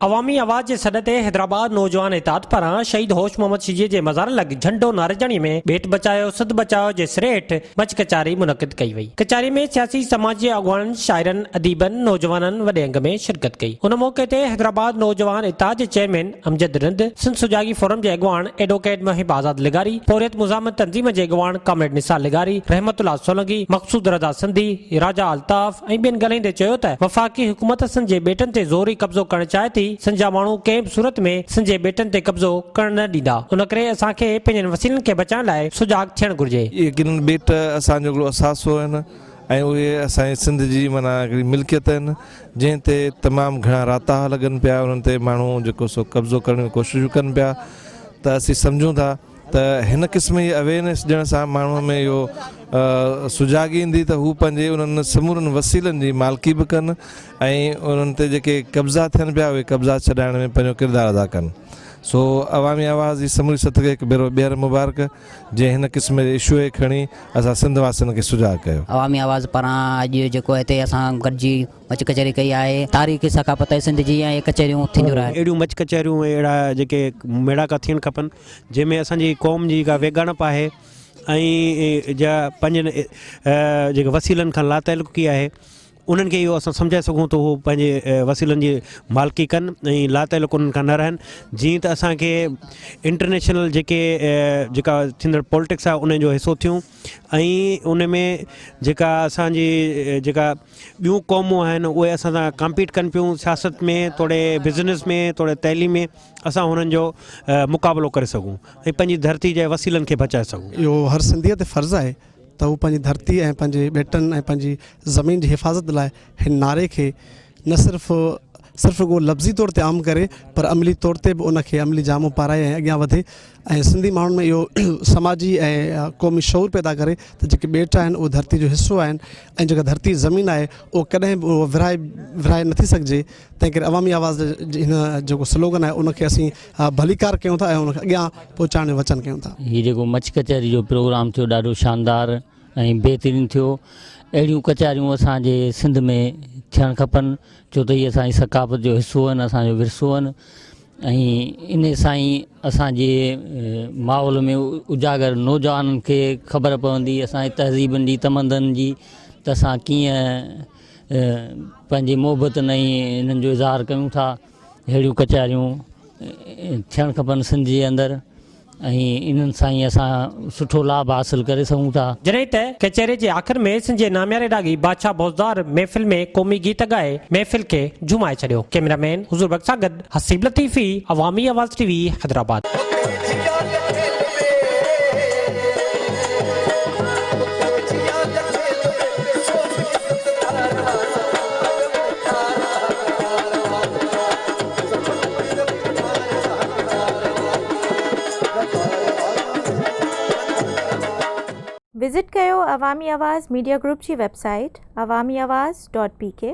عوامي آواز جي سڏ تي حيدرآباد نوجوان اتحاد پاران شهيد هوش محمد شيدي جي مزار لڳ جهنڊو ناريجاڻي ۾ ٻيٽ بچايو سنڌ بچايو جي سري هيٺ مچ ڪچهري منعقد ڪئي وئي. ڪچهري ۾ سياسي سماجي اڳواڻن، شاعرن، اديبن، نوجوانن وڏي انگ ۾ شرڪت ڪئي. ان موقعي تي حيدرآباد نوجوان اتحاد جي چيئرمين امجد رند، سنڌ سجاڳي فورم جي اڳواڻ ايڊووڪيٽ محب آزاد لغاري، پورهيت مزاحمت تنظيم جي اڳواڻ ڪامريڊ نثار لغاري، رحمت الله سولنگي، مقصود رضا سنڌي، راجا الطاف، ۽ ٻين ڳالهائيندي چيو ته وفاقي حڪومت سنڌ جي ٻيٽن تي زوري قبضو ڪرڻ چاهي ٿي، سنڌ جا ماڻهو ڪنهن به صورت ۾ سنڌ جي ٻيٽن تي قبضو ڪرڻ نه ڏيندا، ان ڪري اسان کي پنهنجن وسيلن کي بچائڻ لاء سجاڳ ٿيڻ گهرجي. يقينن ٻيٽ اسان جو هڪڙو اثاثو آهن ۽ اهي اسان جي سنڌ جي معنيٰ هڪڙي ملڪيت آهن جنهن تي تمام گهڻا راتاها لڳن پيا انهن تي ماڻهو جيڪو سو قبضو ڪرڻ جون ڪوششون ڪن پيا ته اسين سمجهون ٿا ته هن قسم جي اويئرنيس ڏيڻ سان ماڻهوء ۾ اهو سجاڳي ايندي ته هو پنهنجي انهن سمورن وسيلن جي مالڪي به ڪن ۽ انهن تي جيڪي قبضا ٿين پيا اهي قبضا ڇڏائڻ ۾ پنهنجو ڪردار ادا ڪن. سو عوامي آواز جي سموري سٿ کي هڪ ڀيرو ٻيهر مبارڪ جنهن هن قسم جي اشو کي کڻي اسان سنڌ واسين کي سجاڳ ڪيو. عوامي آواز پاران اڄ جيڪو هتي اسان گڏجي مچ ڪچهري ڪئي آهي. تاريخ ثقافت سنڌ جي ۽ ڪچهريون ٿينديون رهن. اهڙيون مچ ڪچهريون ۽ اهڙا جيڪي ميڙاڪا ٿيڻ کپن جنهن ۾ اسان جي قوم جي جيڪا ويڳاڻپ آهي ۽ جا پنهنجن جيڪي وسيلن کان لاتعلقي آهي انهن کي اهو اسان سمجهائي سگهون ته هو پنهنجي وسيلن جي مالڪي ڪن ۽ لاتعلق انهن کان نه رهن جيئن ته اسان کي انٽرنيشنل جيڪي جيڪا ٿيندڙ پولٽڪس آهي ان جو حصو ٿيون ۽ ان ۾ جيڪا اسان جي جيڪا ٻيون قومون آهن اهي اسان سان ڪمپيٽ ڪن پيون سياست ۾ توڙي بزنس ۾ توڙي تعليم ۾ اسان هنن جو مقابلو ڪري سگهون ۽ پنهنجي ڌرتي جي وسيلن کي بچائي سگهون. اهو هر سنڌيء تي فرض آهي ته هو پنهنجي ڌرتي ۽ پنهنجي ٻيٽن ۽ پنهنجي زمين جي حفاظت لاء هن نعري کي نه صرف صرف رڳو لفظي طور تي عام ڪري پر عملي طور تي به ان کي عملي جامو پارائي ۽ اڳيان وڌي ۽ سنڌي ماڻهن ۾ اهو سماجي ۽ قومي شعور پيدا ڪري ته جيڪي ٻيٽ آهن اهي ڌرتي جو حصو آهن ۽ جيڪا ڌرتي زمين آهي اهو ڪڏهن به اهو ورهائي ورهائي نٿي سگهجي تنهن ڪري عوامي آواز جي هن جيڪو سلوگن آهي ان کي اسين ڀليڪار ڪيون ٿا ۽ ان کي اڳيان پهچائڻ جو وچن ڪيون ٿا. هي جيڪو مچ ڪچهري جو پروگرام ٿيو ڏاڍو شاندار ۽ بهترين ٿيو اهڙيون ڪچهريون اسان جي سنڌ ۾ ٿيڻ کپن ڇو ته هي اسان جي ثقافت جو حصو آهن اسان جو ورثو آهن ۽ انهي سان ئي اسان جي ماحول ۾ اجاگر نوجوانن کي خبر پوندي اسان جي تهذيبن جي تمدن جي ته اسان ڪيئن پنهنجي محبتن ۽ انهن جو اظهار ڪيون ٿا اهڙيون ڪچهريون ٿيڻ کپن سنڌ جي اندر ۽ انهن سان ئي اسان سٺو لاڀ حاصل ڪري سگهون ٿا. جڏهن ته ڪچهري جي آخر ۾ سنڌ جي نامياري راڳي بادشاهه بوزدار محفل ۾ قومي گيت ڳائي محفل کي جهومائي ڇڏيو. ڪئميرا مين حضور بخش سان گڏ حسيب لطيفي، عوامي آواز ٽي وي، حيدرآباد. وزٽ ڪيو عوامي آواز ميڊيا گروپ جي web site Awami Awaz dot P K.